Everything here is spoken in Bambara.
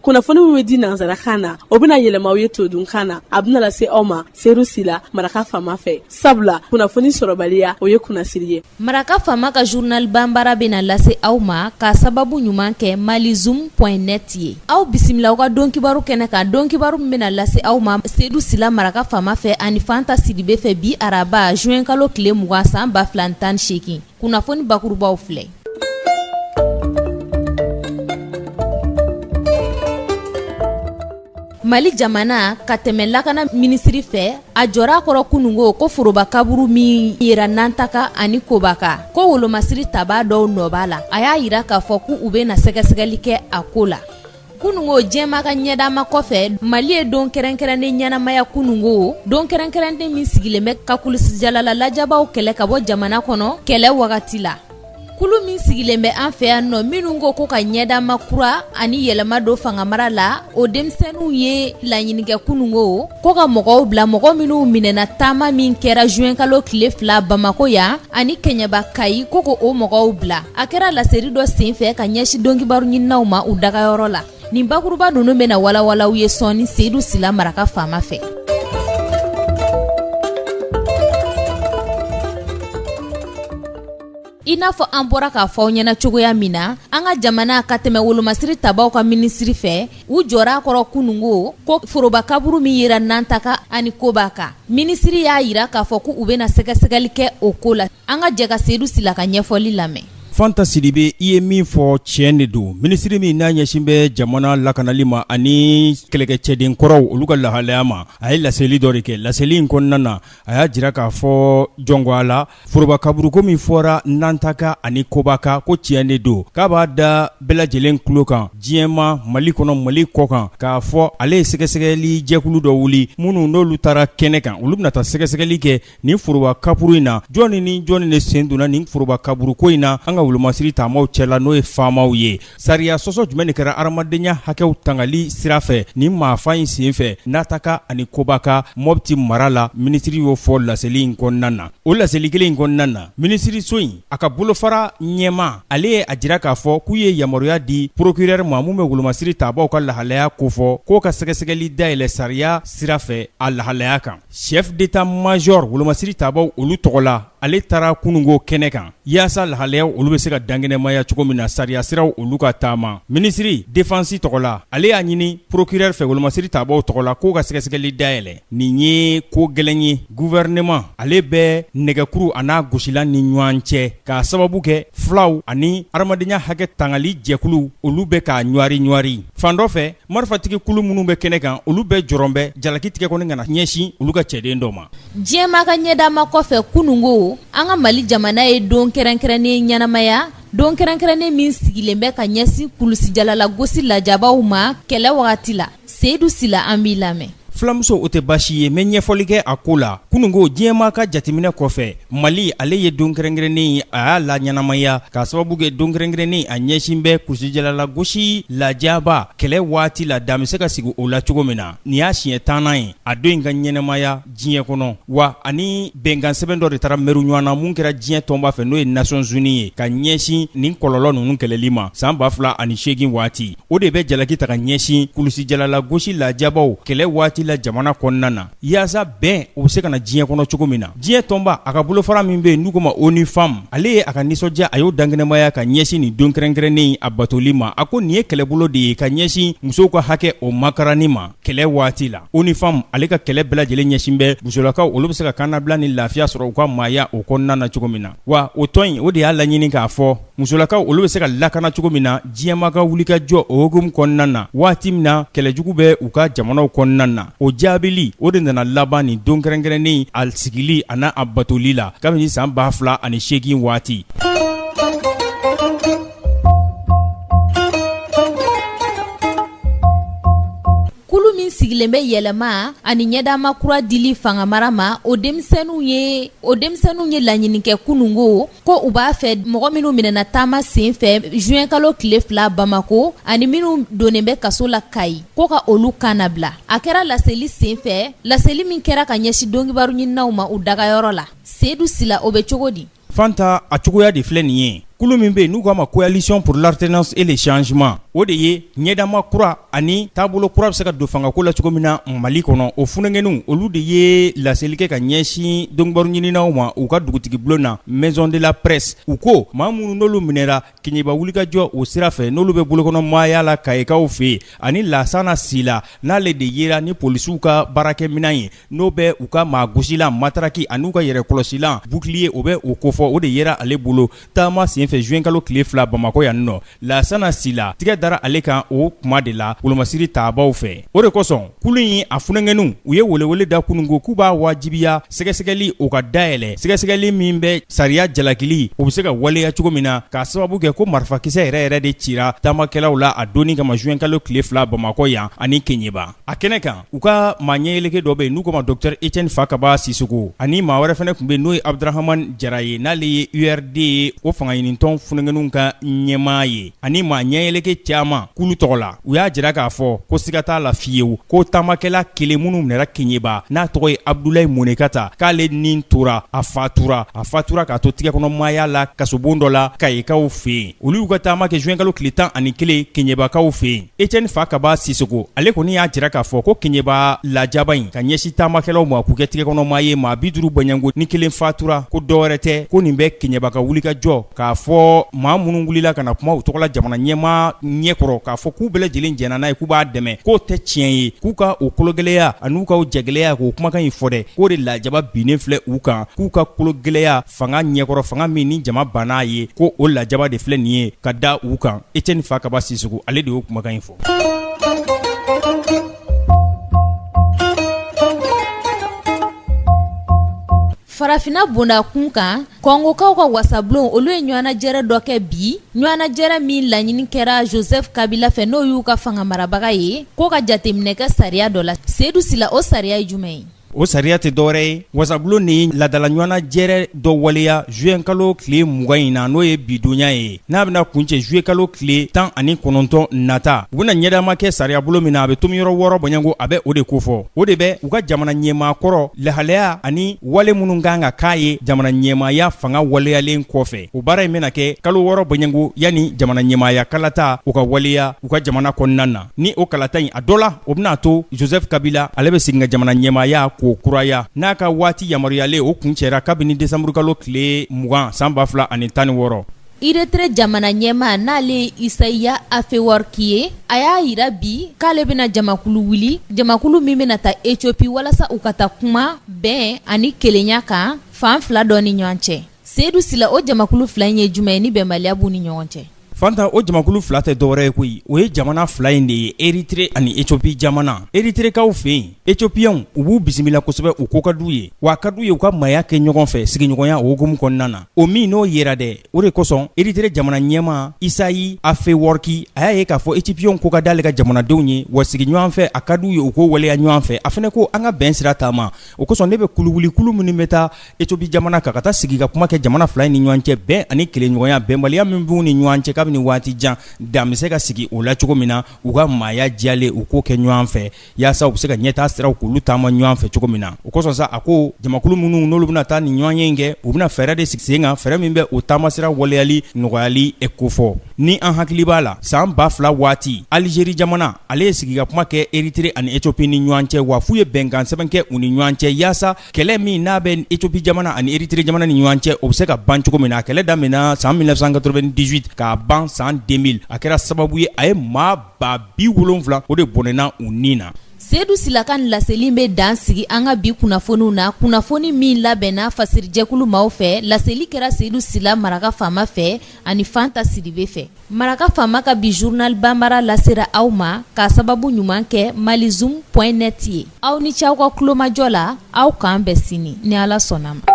Kunnafoni min bɛ di nansarakan na, o bɛna yɛlɛma aw ye todunkan na. A bɛna lase aw ma Seyidu Sila, Maraka Faama fɛ, sabula kunnafoni sɔrɔbaliya, o ye kunnasiri ye. Maraka Faama ka journal banbara bɛna lase aw ma ka sababu ɲuman kɛ malizoom point net ye. Aw bisimila aw ka don kibaru kɛnɛ kan, don kibaru min bɛna lase aw ma Seyidu Sila, Maraka Faama fɛ ani Fanta Sidibe fɛ bi araba juin kalo tile 20 san 2018. Kunnafoni bakurubaw filɛ. Mali jamana ka tɛmɛ lakana minisiri fɛ, a jɔra a kɔrɔ kunungo ko foroba kaburu min yera Nantaka ani Kobaka, ko wolomasiri tabaa dɔw nɔ b'a la. A y'a yira k'a fɔ k'u bɛna sɛgɛsɛgɛli kɛ a ko la. Kunungo diɲɛmaa ka ɲɛdama kɔfɛ, Mali ye don kɛrɛnkɛrɛnnen ɲɛnamaya kunungo, don kɛrɛnkɛrɛnnen min sigilen bɛ ka kulusijalala lajabaw kɛlɛ ka bɔ jamana kɔnɔ kɛlɛ wagati la. Kulu min sigilen bɛ an fɛ yan nɔ, minnu ko ko ka ɲɛdama kura ani yɛlɛma don fangamara la, o denmisɛnninw ye laɲini kɛ kunungo ko ka mɔgɔw bila, mɔgɔ minnu minɛna taama min kɛra juin kalo tile 2 Bamakɔ yan ani Kɛɲɛba Kayi, ko ko o mɔgɔw bila. A kɛra laseli dɔ senfɛ ka ɲɛsin donkibaru ɲininaw ma u dagayɔrɔ la. Nin bakuruba ninnu bɛna walawala aw ye sɔɔni Seyidu Sila, Maraka Faama fɛ. I n'a fɔ an bɔra k'a fɔ aw ɲɛna cogoya min na, an ka jamana ka tɛmɛ wolomasiri tabaw ka minisiri fɛ, u jɔra a kɔrɔ kunungo ko foroba kaburu min yera Nantaka ani Kobaka, minisiri y'a yira k'a fɔ k'u bɛna sɛgɛsɛgɛli kɛ o ko la. An ka jɛ ka Seyidu Sila ka ɲɛfɔli lamɛn. Fanta Sidibe, i ye min fɔ tiɲɛ de don. Minisiri min n'a ɲɛsin bɛ jamana lakanali ma ani kɛlɛkɛcɛden kɔrɔw olu ka lahalaya ma, a ye laseli dɔ de kɛ. Laseli in kɔnɔna na, a y'a jira k'a fɔ jɔngo a la foroba kaburuko min fɔra Nantaka ani Kobaka, ko tiɲɛ de don, k'a b'a da bɛɛ lajɛlen tulo kan diɲɛma, Mali kɔnɔ, Mali kɔkan, k'a fɔ ale ye sɛgɛsɛgɛli jɛkulu dɔ wuli, minnu n'olu taara kɛnɛ kan, olu bɛna taa sɛgɛsɛgɛli kɛ nin foroba kaburu in na, jɔnni ni jɔnni de sen donna nin foroba kaburuko in na an ka wolomasiri taamaw cɛla, n'o ye faamaw ye. Sariya sɔsɔ jumɛn de kɛra hadamadenya hakɛw tangali sira fɛ nin maafa in senfɛ Nataka ani Kobaka, Mɔpti mara la? Minisiri y'o fɔ laseli in kɔnɔna na. O laseli kelen in kɔnɔna na, minisiriso in a ka bolofara ɲɛmaa, ale ye a jira k'a fɔ k'u ye yamaruya di procureur ma mun bɛ wolomasiri tabaw ka lahalaya kofɔ, k'o ka sɛgɛsɛgɛli dayɛlɛ sariya sira fɛ a lahalaya kan. Chef d'état major wolomasiri tabaw olu tɔgɔ la, ale taara kunungo kɛnɛ kan yaasa lahalayaw olu bɛ se ka dankɛnɛmaya cogo min na, sariya siraw olu ka taama. Minisiri défense tɔgɔ la, ale y'a ɲini procureur fɛ wolomasiri tabaw tɔgɔ la k'o ka sɛgɛsɛgɛli dayɛlɛ. Nin ye ko gɛlɛn ye. Gouvernement ale bɛ nɛgɛkuru a n'a gosilan ni ɲɔgɔn cɛ, k'a sababu kɛ fulaw ani hadamadenya hakɛ tangali jɛkulu olu bɛ k'a ɲwari ɲwari. Fan dɔ fɛ, marifatigi kulu minnu bɛ kɛnɛ kan, olu bɛɛ jɔrɔn bɛ jalaki tigɛ kɔni kana ɲɛsin olu ka cɛden dɔ ma. Diɲɛmaa ka ɲɛdama kɔfɛ kunungo, an ka Mali jamana ye don kɛrɛnkɛrɛnnen ɲɛnamaya, don kɛrɛnkɛrɛnnen min sigilen bɛ ka ɲɛsin kulusijalalagosi lajabaw ma kɛlɛ wagati la. Seyidu Sila, an b'i lamɛn. Fulamuso, o tɛ baasi ye, n bɛ ɲɛfɔli kɛ a ko la. Kunungo diɲɛmaa ka jateminɛ kɔfɛ, Mali ale ye don kɛrɛnkɛrɛnnen ye, a y'a laɲɛnamaya k'a sababu kɛ don kɛrɛnkɛrɛnnen a ɲɛsin bɛ kulusijalalagosi lajaba kɛlɛ waati la, dan bɛ se ka sigi o la cogo min na. Nin y'a siɲɛ 10nan ye a don in ka ɲɛnamaya diɲɛ kɔnɔ, wa ani bɛnkan sɛbɛn dɔ de taara meru ɲɔgɔn na mun kɛra diɲɛ tɔnba fɛ, n'o ye Nations Unies ye, ka ɲɛsin nin kɔlɔlɔ ninnu kɛlɛli ma san 2008 waati. O de bɛ jalaki ta ka ɲɛsin kulusijalalagosi lajabaw kɛlɛ waati la jamana kɔnɔna na, yaasa bɛn o bɛ se ka na diɲɛ kɔnɔ cogo min na. Diɲɛ tɔnba a ka bolofara min bɛ yen n'u k'o ma ONU Femmes, ale ye a ka nisɔndiya, a y'o dankɛnɛmaya ka ɲɛsin nin don kɛrɛnkɛrɛnnen a batoli ma. A ko nin ye kɛlɛbolo de ye ka ɲɛsin musow ka hakɛ o makaranni ma kɛlɛ waati la. ONU Femmes ale ka kɛlɛ bɛɛ lajɛlen ɲɛsin bɛ musolakaw olu bɛ se ka kannabila ni lafiya sɔrɔ u ka maaya o kɔnɔna na cogo min na. Wa o tɔn in o de y'a laɲini k'a fɔ musolakaw olu bɛ se ka lakana cogo min na diɲɛmaa ka wulikajɔ o hukumu kɔnɔna na, waati min na kɛlɛjugu bɛ u ka jamanaw kɔnɔna na. O jaabili o de nana laban nin don kɛrɛnkɛrɛnnen a sigili a n'a a batoli la kabini san 2008 waati. Kulu min sigilen bɛ yɛlɛma ani ɲɛdama kura dili fangamara ma, o denmisɛnninw ye o denmisɛnninw ye laɲini kɛ kunungo ko u b'a fɛ mɔgɔ minnu minɛna taama senfɛ juin kalo tile 2 Bamako ani minnu donnen bɛ kaso la Kayi, ko ka olu kannabila. A kɛra laseli senfɛ, laseli min kɛra ka ɲɛsin donkibaru ɲininaw ma u dagayɔrɔ la. Seyidu Sila, o bɛ cogo di? Fanta, a cogoya de filɛ nin ye. Kulu min bɛ yen n'u k'a ma Coalition pour l'alternance et le changement, o de ye ɲɛdama kura ani taabolo kura bɛ se ka don fangako la cogo min na Mali kɔnɔ, o funankɛninw, olu de ye laseli kɛ ka ɲɛsin donkibaru ɲininaw ma u ka dugutigibulon na, Maison de la presse. U ko maa minnu n'olu minɛra Keɲeba wulikajɔ o sira fɛ, n'olu bɛ bolokɔnɔmaaya la Kayikaw fɛ yen, ani Lasana Sila, n'ale de yera ni polisiw ka baarakɛminɛn ye, n'o bɛ u ka maagosilan mataraki an'u ka yɛrɛkɔlɔsilan bouclier, o bɛ o kofɔ, o de yera ale bolo taama senfɛ juin kalo tile 2 Bamakɔ yan nɔ. Lasana Sila tigɛ dara ale kan o kuma de la wolomasiri tabaw fɛ. O de kosɔn kulu in a funankɛninw, u ye welewele da kununko k'u b'a wajibiya sɛgɛsɛgɛli o ka dayɛlɛ, sɛgɛsɛgɛli min bɛ sariya jalakili o bɛ se ka waleya cogo min na, k'a sababu kɛ ko marifakisɛ yɛrɛ yɛrɛ de cira taamakɛlaw la a donni kama juin kalo tile 2 Bamakɔ yan ani Keɲeba. A kɛnɛ kan, u ka maa ɲɛyeleke dɔ bɛ yen n'u k'o ma Docteur Etienne Fakaba Sisoko, ani maa wɛrɛ fana tun bɛ yen n'o ye Abdurahamani Jara ye, n'ale ye URD ye, o fangaɲinitɔn funankɛninw ka ɲɛmaa ye, ani maa ɲɛyeleke caman kulu tɔgɔ la. U y'a jira k'a fɔ ko siga t'a la fiyewu ko taamakɛla kelen minnu minɛra Keɲeba, n'a tɔgɔ ye Abudulayi Monekata, k'ale ni tora, a fatura, a fatura k'a to tigɛkɔnɔmaaya la kasobon dɔ la Kayikaw fɛ yen. Olu y'u ka taama kɛ juin kalo tile 11 Keɲebakaw fɛ yen. Etienne Fakaba Sisoko, ale kɔni y'a jira k'a fɔ ko Keɲeba lajaba in ka ɲɛsin taamakɛlaw ma k'u kɛ tigɛkɔnɔmaa ye, maa 50 bɔɲɔgɔnko ni kelen fatura, ko dɔwɛrɛ tɛ, ko nin bɛ Keɲeba ka wulikajɔ, k'a fɔ maa minnu wulila ka na kuma u tɔgɔla jamana ɲɛmaa ɲɛkɔrɔ, k'a fɔ k'u bɛɛ lajɛlen jɛnna n'a ye, k'u b'a dɛmɛ, k'o tɛ tiɲɛ ye, k'u ka o kologɛlɛya an'u ka jagɛlɛya k'o kumakan in fɔ dɛ, k'o de lajaba binnen filɛ u kan, k'u ka kologɛlɛya fanga ɲɛkɔrɔ, fanga min ni jama banna ye, ko o lajaba de filɛ nin ye ka da u kan. Etienne Fakaba Sisoko, ale de y'o kumakan in fɔ. Farafinna bonda kun kan, kɔngokaw ka wasabulon, olu ye ɲɔgɔnnajɛrɛ dɔ kɛ bi, ɲɔgɔnnajɛrɛ min laɲini kɛra Joseph Kabila fɛ, n'o y'u ka fanga marabaga ye, ko ka jateminɛ kɛ sariya dɔ la. Seyidu Sila, o sariya ye jumɛn ye? O sariya tɛ dɔwɛrɛ ye, wasabulon nin laadala ɲɔgɔnnajɛrɛ dɔ waleya juin kalo tile 20 in na, n'o ye bidonya ye, n'a bɛna kuncɛ juillet kalo tile 19 nata. U bɛna ɲɛdama kɛ sariyabolo min na, a bɛ tomi yɔrɔ 6 bɔɲɔgɔnko, a bɛ o de kofɔ. O de bɛ u ka jamana ɲɛmaa kɔrɔ lahalaya ani wale minnu kan ka k'a ye jamana ɲɛmaaya fanga waleyalen kɔfɛ. O baara in bɛna kɛ kalo 6 bɔɲɔgɔnko yanni jamana ɲɛmaaya kalata o ka waleya u ka jamana kɔnɔna na. Ni o kalata in a dɔ la, o bɛna to Joseph Kabila ale bɛ segin ka jamana ɲɛmaaya k'o kuraya, n'a ka waati yamaruyalen o kuncɛra kabini desanburukalo tile 20 san 2016. Erythrée jamana ɲɛmaa, n'ale ye Isaias Afewerki ye, a y'a yira bi k'ale bɛna jamakulu wuli, jamakulu min bɛna taa Ethiopie walasa u ka taa kuma bɛn ani kelenya kan fan fila dɔ ni ɲɔgɔn cɛ. Seyidu Sila, o jamakulu fila in ye jumɛn ye ni bɛnbaliya b'u ni ɲɔgɔn cɛ? Fanta, o jamakulu fila tɛ dɔwɛrɛ ye koyi, o ye jamana fila in de ye, Erythrée ani Ethiopie jamana. Erythréekaw fɛ yen, Ethiopienw u b'u bisimila kosɛbɛ, u ko ka d'u ye, wa a ka d'u ye u ka maaya kɛ ɲɔgɔn fɛ sigiɲɔgɔnya o hukumu kɔnɔna na. O min n'o yera dɛ, o de kosɔn Erythrée jamana ɲɛmaa Isaias Afewerki a y'a ye k'a fɔ Ethiopienw ko ka d'ale ka jamanadenw ye, wa sigi ɲɔgɔn fɛ a ka d'u ye u k'o waleya ɲɔgɔn fɛ. A fana ko an ka bɛn sira taama, o kosɔn ne bɛ kulu wuli, kulu minnu bɛ taa Ethiopie jamana kan ka taa sigi ka kuma kɛ jamana fila in ni ɲɔgɔn cɛ, bɛn ani kelenɲɔgɔnya, bɛnbaliya min b'u ni ɲɔgɔn cɛ kabini waati jan, dan bɛ se ka sigi o la cogo min na, u ka maaya diyalen u k'o kɛ ɲɔgɔn fɛ yaasa u bɛ se ka ɲɛtaa siraw k'olu taama ɲɔgɔn fɛ cogo min na. O kosɔn sa, a ko jamakulu minnu n'olu bɛna taa nin ɲɔgɔnye in kɛ, u bɛna fɛɛrɛ de sigi sen kan, fɛɛrɛ min bɛ o taamasira waleyali nɔgɔyali kofɔ. Ni an hakili b'a la, san 2000 waati, Algérie jamana ale ye sigi ka kuma kɛ Erythrée ani Ethiopie ni ɲɔgɔn cɛ, wa f'u ye bɛnkan sɛbɛn kɛ u ni ɲɔgɔn cɛ yaasa kɛlɛ min n'a bɛ Ethiopie jamana ani Erythrée jamana ni ɲɔgɔn cɛ, o bɛ se ka ban cogo min na. A kɛlɛ daminɛna san 1998 k'a ban san 2000. A kɛra sababu ye a ye maa 70,000 o de bɔnɛna u ni na. Seyidu Sila ka nin laseli bɛ dan sigi an ka bi kunnafoniw na, kunnafoni min labɛnna fasirijɛkulu maaw fɛ. Laseli kɛra Seyidu Sila Maraka Faama fɛ ani Fanta Sidibe fɛ. Maraka Faama ka bi journal banbara lasera aw ma k'a sababu ɲuman kɛ malizoom point net ye. Aw ni ce aw ka tulomajɔ la, aw k'an bɛn sini ni Ala sɔnna ma.